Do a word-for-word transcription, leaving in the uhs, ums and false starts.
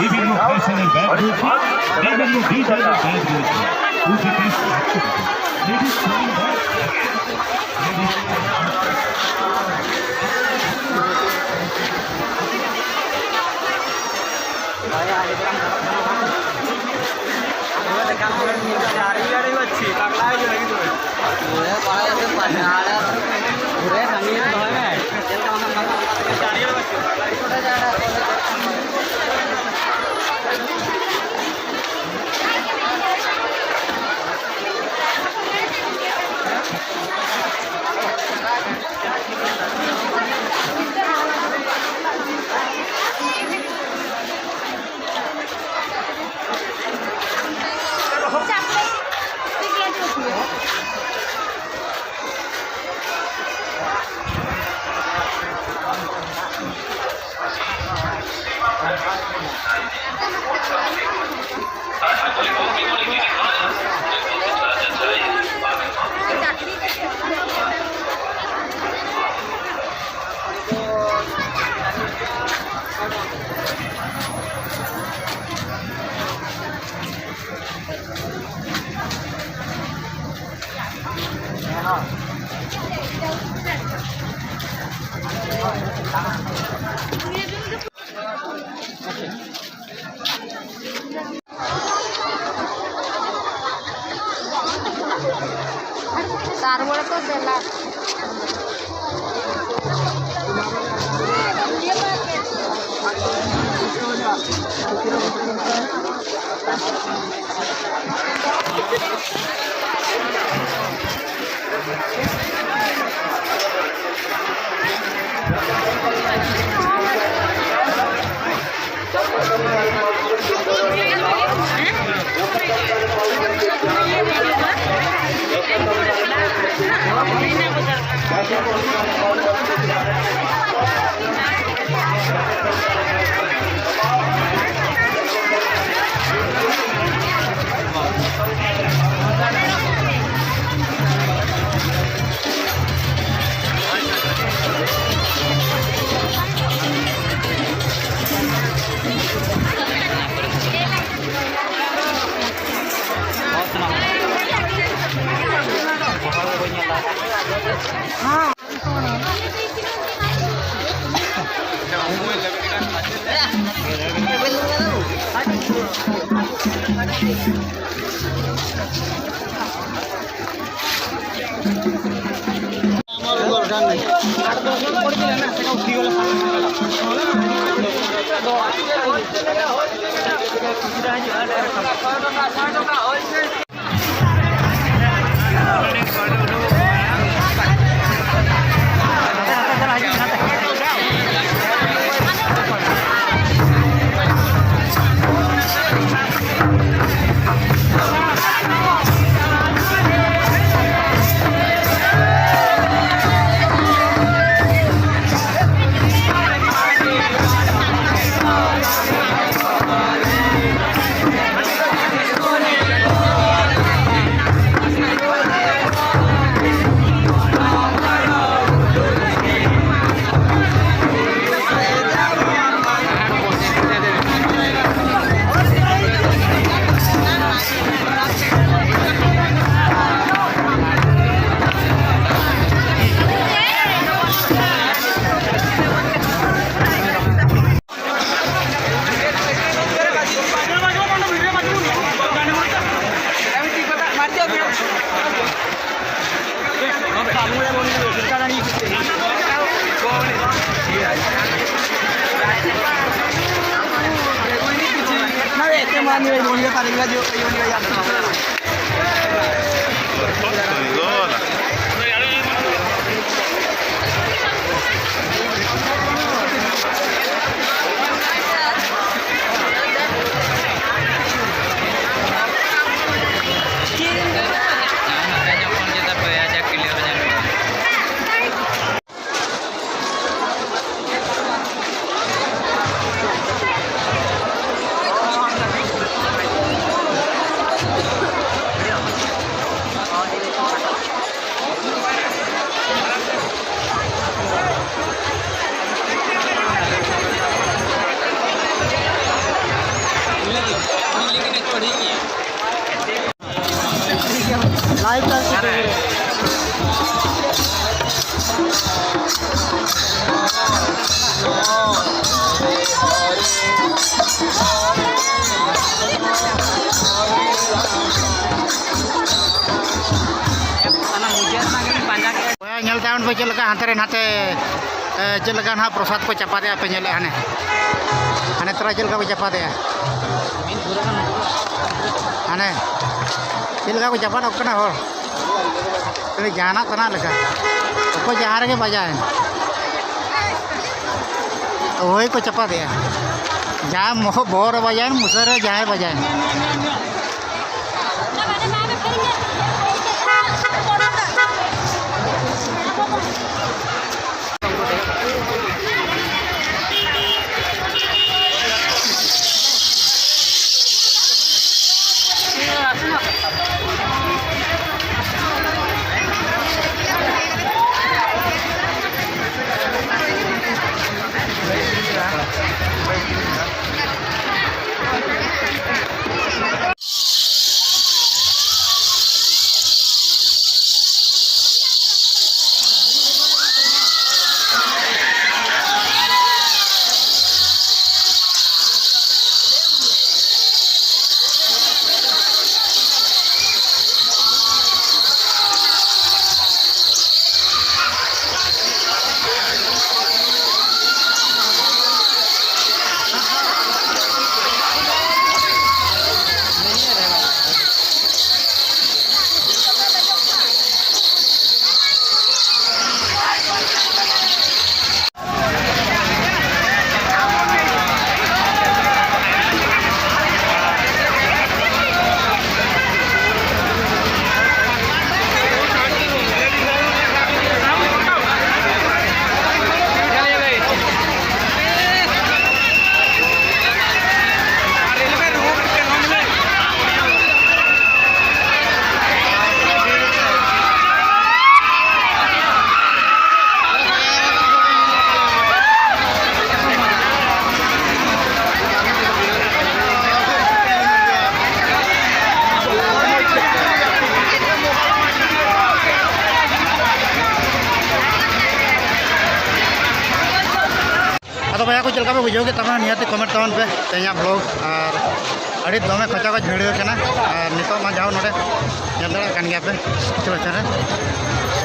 বিভিন্ন ফ্যাশনের ব্যাগ রয়েছে, বিভিন্ন ডিজাইনের ব্যাগ রয়েছে। Ladies coming back. Ladies coming back. ᱥᱟᱨ ᱵᱚᱲᱮ ᱠᱚ ᱥᱮᱞᱟ᱾ ᱛᱟᱵᱚᱱ ᱯᱮ ᱪᱮᱫ ᱞᱮᱠᱟ ᱦᱟᱱᱛᱮ ᱨᱮ ᱱᱟᱛᱮ, ᱮ, ᱪᱮᱫ ᱞᱮᱠᱟ ᱱᱟᱦᱟᱜ ᱯᱨᱚᱥᱟᱫ ᱠᱚ ᱪᱟᱯᱟᱫᱮᱜᱼᱟ ᱯᱮ ᱧᱮᱞᱮᱫᱼᱟ ᱦᱟᱱᱮ᱾ ᱦᱟᱱᱮ ᱛᱚᱨᱟ ᱪᱮᱫ ᱞᱮᱠᱟ ᱠᱚ ᱪᱟᱯᱟᱫᱮᱜᱼᱟ᱾ ᱦᱟᱱᱮ ᱪᱮᱫ ᱞᱮᱠᱟ ᱠᱚ ᱪᱟᱯᱟᱫᱚᱜ ᱠᱟᱱᱟ ᱦᱚᱲ᱾ ᱠᱷᱟᱹᱞᱤ ᱡᱟᱦᱟᱱᱟᱜ ᱛᱟᱱᱟᱜ ᱞᱮᱠᱟ᱾ ᱚᱠᱚᱭ ᱡᱟᱦᱟᱸ ᱨᱮᱜᱮ ᱵᱟᱡᱟᱣᱮᱱ᱾ ᱦᱳᱭ ᱠᱚ ᱪᱟᱯᱟᱫᱮᱜᱼᱟ᱾ ᱡᱟᱦᱟᱸ ᱢᱚᱦᱚ-, ᱵᱚᱦᱚᱜ ᱨᱮ ᱵᱟᱡᱟᱣᱮᱱ, ᱢᱩᱥᱟᱹᱨ ᱨᱮ ᱡᱟᱦᱟᱸᱭ ᱵᱟᱡᱟᱣᱮᱱ᱾ ᱟᱫᱚ ᱵᱚᱭᱦᱟ ᱠᱚ, ᱪᱮᱫ ᱞᱮᱠᱟ ᱯᱮ ᱵᱩᱡᱷᱟᱹᱣ ᱠᱮᱫ ᱛᱟᱵᱚᱱᱟ? ᱱᱤᱦᱟᱹᱛ comment ᱛᱟᱵᱚᱱ ᱯᱮ ᱛᱮᱦᱮᱧᱟᱜ vlog᱾ ᱟᱨ ᱟᱹᱰᱤ ᱫᱚᱢᱮ ᱠᱷᱚᱪᱟ ᱠᱷᱚᱪ ᱵᱷᱤᱲ ᱠᱟᱱᱟ᱾ ᱟᱨ ᱱᱤᱛᱚᱜ ᱢᱟ ᱡᱟᱦᱟᱸ ᱱᱚᱰᱮ ᱧᱮᱞ ᱫᱟᱲᱮᱭᱟᱜ ᱠᱟᱱ ᱜᱮᱭᱟ ᱯᱮ ᱪᱷᱚᱞᱟ ᱪᱷᱚᱞᱟ ᱨᱮ᱾